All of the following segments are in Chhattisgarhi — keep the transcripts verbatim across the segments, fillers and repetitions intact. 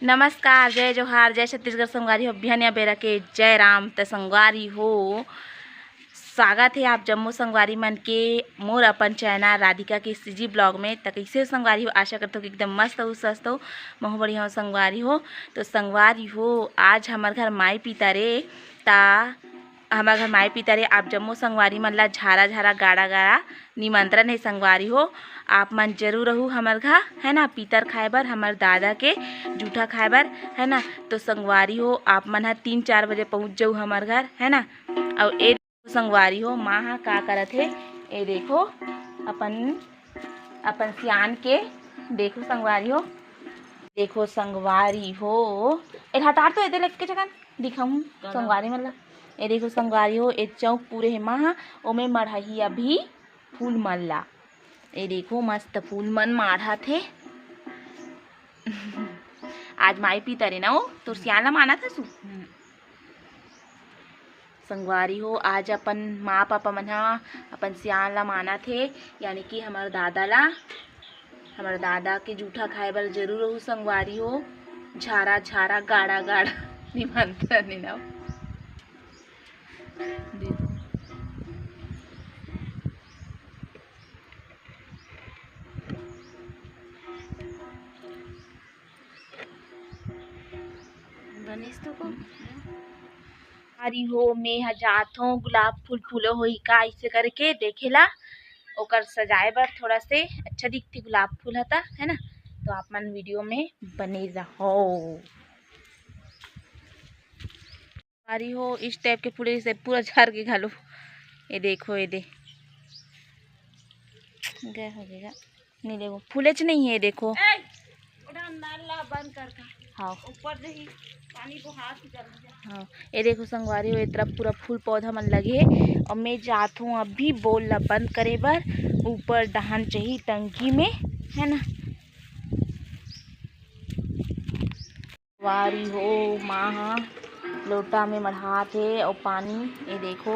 नमस्कार, जय जोहार, जय छत्तीसगढ़ संगवारी हो। बिहनिया बेरा के जय राम। त संगवारी हो, स्वागत हे आप जम्मो संगवारी मन के मोर अपन चैनल राधिका के सीजी ब्लॉग में। त कइसे हो संगवारी हो? आशा करत हो कि एकदम मस्त हो, स्वस्थ हो। महू बढ़िया हो संगवारी हो। तो संगवारी हो, आज हमर घर माई पितर ए, ता हमर घर माई पितर ए, आप जम्मो संगवारी मन ला झारा झारा गाड़ा गाड़ा निमंत्रण हे संगवारी हो। आप मन जरूर रहू हमर घर, है ना, पितर खाए बर, हमर दादा के जूठा खाए बर, है ना। तो संगवारी हो, आप मन ह तीन चार बजे पहुँच जाऊ हमर घर, है ना। अउ ए संगवारी हो, माँ ह का करत हे, ए देखो अपन, अपन सियान के, देखो संगवारी हो, देखो संगवारी हो, ए हटा तो ए दे लग के जगह दिखाऊँ संगवारी मन ला। ए देखो संगवारी हो, ए चौक पूरे हे माँ ह, ओमे मढ़ही अभी फूल मन ला। ए देखो मस्त फूल मन माढ़त हे। आज माई पितर ए ना, ओ तोर सियान ला मानत हस। संगवारी हो, आज अपन माँ पापा मन ह अपन सियान ला मानत हे, यानी कि हमर दादा ला। हमर दादा के जूठा खाए बर जरूर रहू संगवारी हो। झारा झारा गाड़ा गाड़ा निमंत्रण हे ना। बनिस तो को। अरे हो, मैं ह जात हूँ, गुलाब फूल फूलो होई का, ऐसे करके देखेला, ओकर सजाए बर थोड़ा से अच्छा दिखती गुलाब फूल हता, है ना। तो आप मन वीडियो में बने रहो। अरे हो, इस टाइप के फूल से पूरा झर के घलो। ये देखो, ये दे गए हो गएगा। नहीं, देखो, फूलेच नहीं है, देखो। ए, ओटा नल ला बंद कर का। हाँ। ऊपर रही, पानी को हाथ जल गया। हाँ, ये देखो संगवारी हो, ये तरफ पूरा फूल पौधा मन लगे हे। और मैं जात हूँ अभी बोल ला बंद करे बर, ऊपर डहान चाहिए टंकी में, है ना। वारी हो, माँ ह लोटा में मढ़ात हे अउ पानी, ये देखो,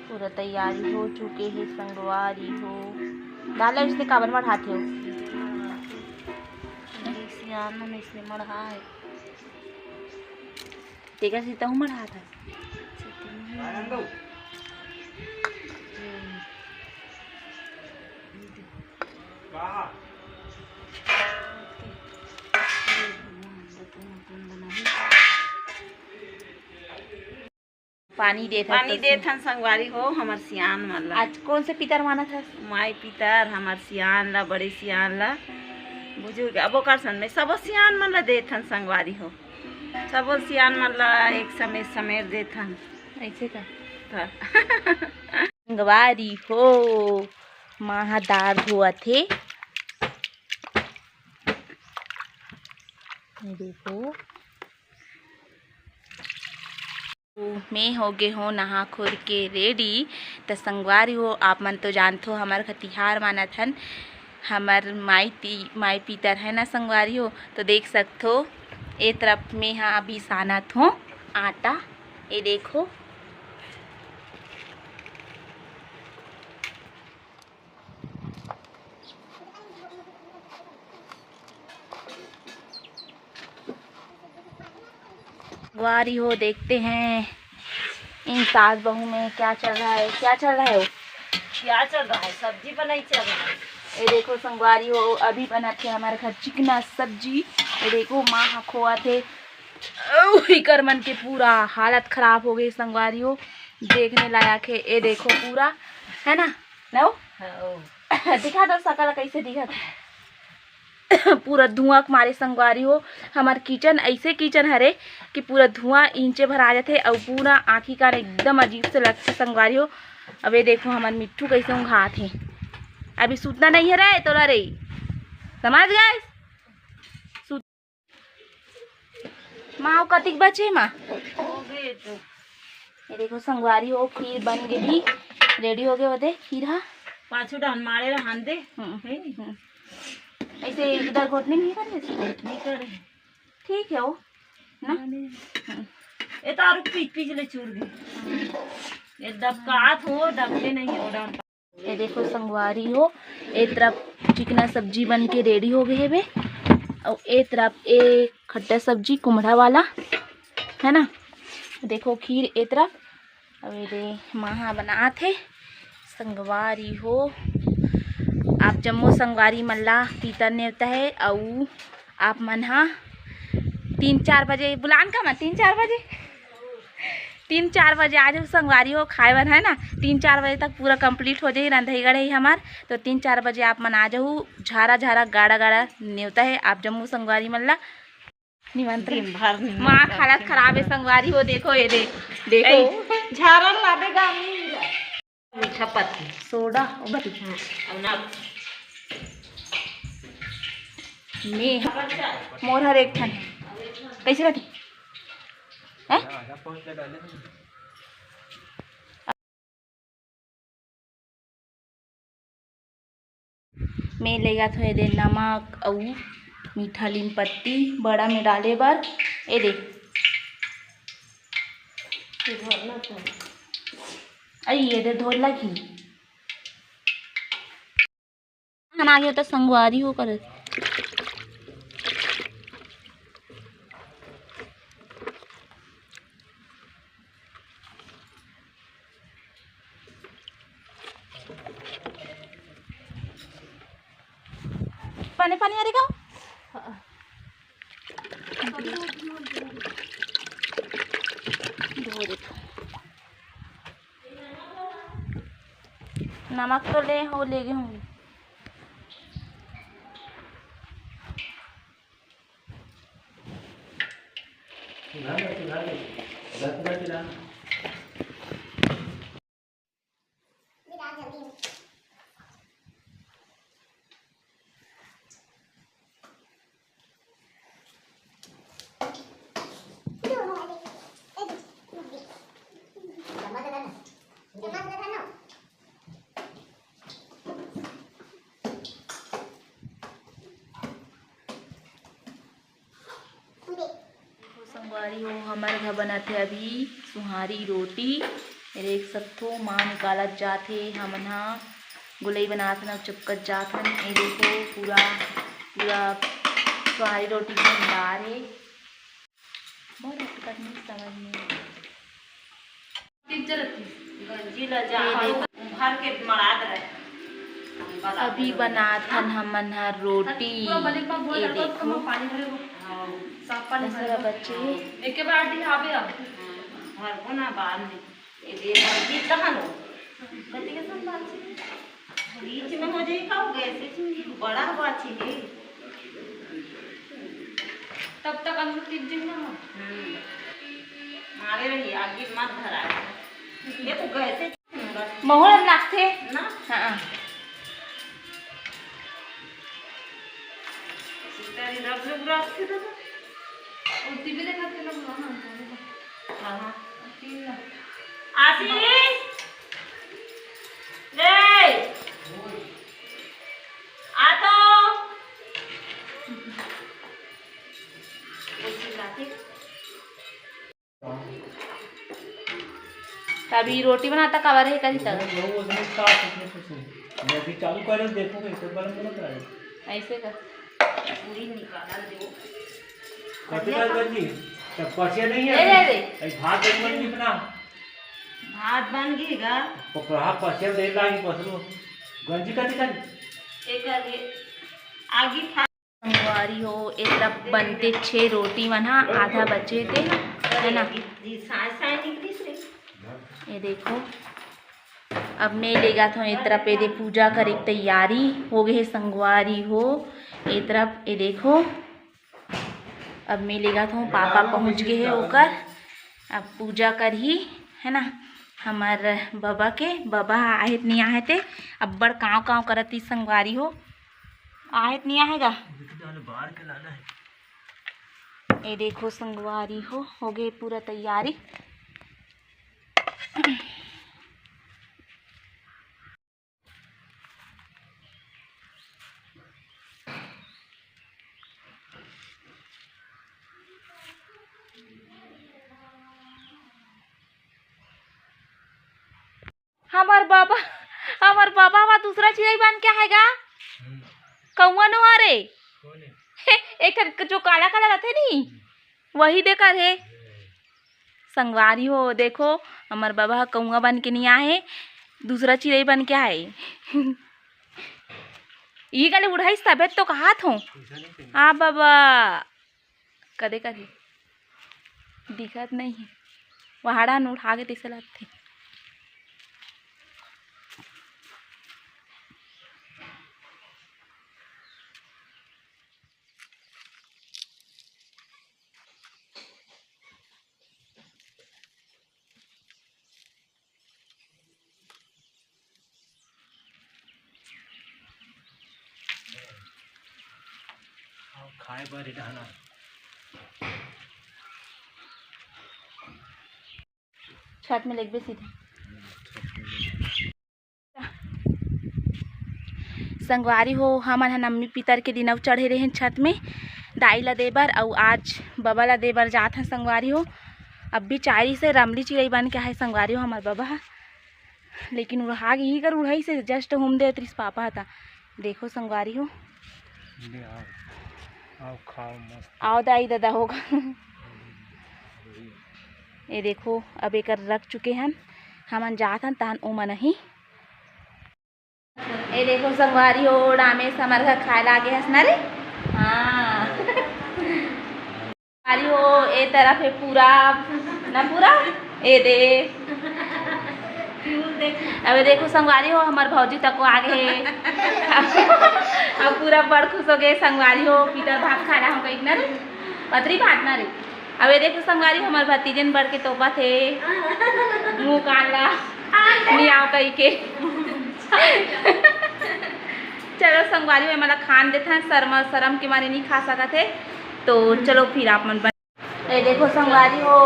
पूरा तैयारी हो चुके हे संगवारी हो। दादा, इसने काबर मढ़ात हे? सियान मन इसने मढ़ा हे। तेकर से तहूँ मढ़ात हस। पानी देत हस पानी तो देत हन संगवारी हो, हमर सियान मन ला। आज कौन से पितर मानत हस? माई पितर, हमर सियान ला, बड़े सियान ला, बुजुर्ग, अब ओकर सन में सबो सियान मन ला देत हन संगवारी हो। सबो सियान मन ला एक समेत समेर देथन। ऐसे का? त संगवारी हो, माँ ह दार धोवत हे। देखो, मैं हो गे हो नहा खोर के रेडी। त संगवारी हो, आप मन तो जानथो, हमर घर तिहार मानत हन, हमर माई ती-, माई पितर है ना संगवारी हो। तो देख सकथो, ए तरफ में हा अभी सानत हो आटा, ए देखो। संगवारी हो, देखते हैं इन सास बहू में क्या चल रहा है। क्या चल रहा है वो? क्या चल रहा है? सब्जी बनाई चल रहा है। ये देखो संगवारी हो, अभी बनत हे हमारे घर चिकना सब्जी। ये देखो माँ हा खोआ थे, अउ इकर मन के पूरा हालत खराब हो गई संगवारी हो, देखने लायक है। ये देखो पूरा, है ना, नो? हाँ। दिखा दो सकल कैसे दिखत हे। पूरा धुआं के मारे संगवारी हो, हमार किचन ऐसे किचन हरे कि पूरा धुआं इंचे भर आ जाथे अउ पूरा आँखी कान एकदम अजीब से लगथे संगवारी हो। अब ये देखो हमार मिट्ठू कैसे ऊँघात हे, अभी सूतना नहीं हरे तोला रे, समझ गए? माँ, वो कतिक बचे, माँ? हो गए तो। ये देखो संगवारी हो, खीर बन गे ही, रेडी हो गए होते खीर हा। पाछू डाल मारे रहन दे। हम्म, है नी? हम्म। ऐसे इधर घोटने नहीं करे? नहीं करे। ठीक है वो, ना? नहीं। हम्म। ये तो आरु पीछ पीछ ले चूर गए। ये दबकात हो, दबके नहीं हो डाल। ये देखो संगवारी हो, ए तरफ चिकना सब्जी बन के रेडी हो गए हवे, अउ ए तरफ ए खट्टा सब्जी कुमड़ा वाला है ना। देखो खीर ए तरफ, अउ ये दे माँ ह बनात हे। संगवारी हो, आप जम्मो संगवारी मन ला पीतर नेवता है, अउ आप मन ह तीन चार बजे बुलान का मैं, तीन चार बजे, तीन चार बजे आ जाहू संगवारी हो खाए बर, है ना। तीन चार बजे तक पूरा कंप्लीट हो जाही रंधई गढ़ई हमार, तो तीन चार बजे आप मन आ जाहू। झारा झारा गाड़ा गाड़ा नेवता है आप जम्मू संगवारी मन ला निमंत्रण। दिन भर निमंत्रण। माँ हालत खराब है संगवारी हो, देखो ये दे, देखो। झारा लाबे गा। मीठा पत्ती। सोडा, ओ बटी। हाँ, अब ना। मैं, मोर हर एक ठन। कैसे बटी? हैं? मैं लेगत हों एदे नमक अउ मीठा लीम पत्ती बड़ा में डाले बर। एदे, अई एदे धोर लगी। हम आगे तो संगवारी हो कर। पानी, पानी आ रही का? धो देथो। नमक तो ले हो, ले गे हूँ। संगवारी हो, हमर घर बनाथे अभी सुहारी रोटी। देख सकथो, माँ निकालत जाथे, हमन ह गोलई बनात हन अउ चपकत जात हन। ये देखो, पूरा, पूरा सुहारी रोटी के भंडार हे। बहुत दिक्कत नहीं समझ में। गंजी ला जा, ये देखो। भर के मड़ात रहे। अभी बनात हन हमन ह रोटी। ये देखो। हाँ। मसाला बचे। एके बार आटी हावे अब। हाँ, भरबो ना बाद में। ये दे गंजी कहाँ लो? गंजी के संग बात। बीच में हो जाई का, गैस में बड़ा बाची है। तब तक अंदर टिक जाई ना। हम्म। मारे रही, आगे मत धरा। ये तो गैस से महुआ लागथे। ना? हाँ। सीता रे, रब लोग रखते तो। और टीवी देखा के लोग ना, हाँ, हाँ। आशीष! रे! आ तो! तभी रोटी बनाता, कवर है कहीं तक। मैं अभी चालू करे, देखो कैसे बन, बन रहा है। ऐसे का? पूरी निकाल दो। कते का गंजी? तब पसिया नहीं है। ले, ले, ले। अरे भात नहीं बन इतना। भात बन गई गा। पकड़ा पसिया दे लागी पसरो। गंजी कते कर? एक आगे, आगे खा। संगवारी हो, ए तरफ बनते छे रोटी मन ह, आधा बचे ते, है ना? जी, साय, साय निकलिस रे। ये देखो। अब मैं लेगत हों ए तरफ, एदे पूजा करे के तैयारी हो गए हे संगवारी हो। ए तरफ ये देखो, अब मैं लेगत हों, पापा पहुँच गए हे ओकर, अब पूजा करही, है ना, हमर बबा के। बबा ह आहे त नहीं आहे ते, अब्बड़ काँव काँव करत ही संगवारी हो, आहे त नहीं आहे गा। ये देखो संगवारी हो, हो गए पूरा तैयारी। हमर बाबा, हमर बाबा दूसरा चिरई बन के आय गा। कौआ नो हरे। एक ठन जो काला काला रथे नी, वही दे कर हे। संगवारी हो, देखो, हमर बबा ह कौआ बन के नी आय हे, दूसरा चिरई बन के आय हे। ई गले उड़ाइस तभे तो कहात हों। आ बबा, कदे कदे दिखत नहीं हे, वहाड़ा न उठा के तैसे लगथे। खाए बर ही डाला। छत में लेगबे सीधा। संगवारी हो, हमन ह नवमी पितर के दिन अउ चढ़े रहेन छत में दाई ला दे बर, अउ आज बबा ला दे बर जात हन संगवारी हो। अब भी चारी से रमली चिरई बन के आहे संगवारी हो हमर बबा ह, लेकिन उड़हा गे ही कर उड़ाइस हे, just हुम दे अतरिस पापा ह ता। देखो संगवारी हो। ले आओ, आओ खाओ मस्त। आओ दाई ददा होगा। ये देखो, अब एकर रख चुके हन, हमन जात हन, तहन ओमन ही। ये देखो संगवारी हो, रामेश हमर घर खाए ला आगे हस ना रे। हाँ। संगवारी हो, ए तरफ हे पूरा, ना पूरा, ए दे। अबे देखो संगवारी हो, हमर भौजी तको आगे हे। अब पूरा बड़ खुश हो गए संगवारी हो, पितर भात खाना हो गई ना रे, पतरी भात ना रे। अब ये देखो संगवारी, हमर भतीजन बढ़ के तोपत हे मुंह कान ला, मियाव कही के। चलो संगवारी हो, एमन ला खान देथन, शर्म, शर्म के मारे नहीं खा सकत हे, तो चलो फिर आप मन बन-, ये देखो संगवारी हो,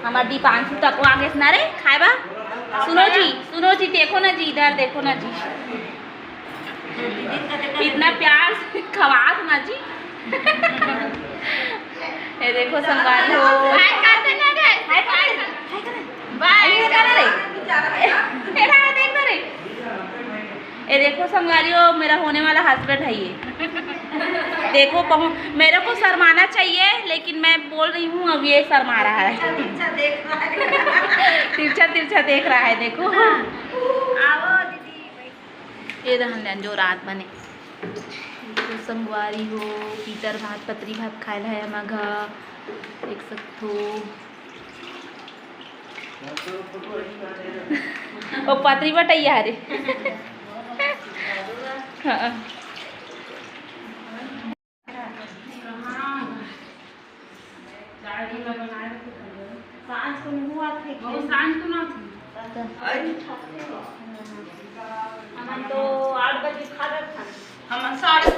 हमर दीपांशु तको आगे ना रे खाए बा। सुनो जी, सुनो जी, देखो ना जी, इधर देखो ना जी। इतना प्यार से खवात ना जी। ये देखो संगवारी हो। हाय कर दे ना रे। हाय कर दे। हाय कर दे। बाय। ये कर रे। ये रहा, देख ना रे। ये देखो संगवारी हो, मेरा होने वाला हस्बैंड है ये। देखो पहुं-, मेरे को शर्माना चाहिए, लेकिन मैं बोल रही हूँ, अब ये शर्मा रहा है। तिरछा देख रहा है। तिरछा, तिरछा देख रहा है, देखो। आओ दीदी। ये रहन ले जो रात बने। तो संगवारी हो, पीतर भात, पतरी भात खाए ला है मघा, देख सकथो। ओ पतरी बटैया हरे। हाँ। दाढ़ी ला बनाए रखे थे। सांझ को नहीं हुआ थे। वो सांझ को ना थे। हमन तो आठ बजे खा रहे थे। हमन साढ़े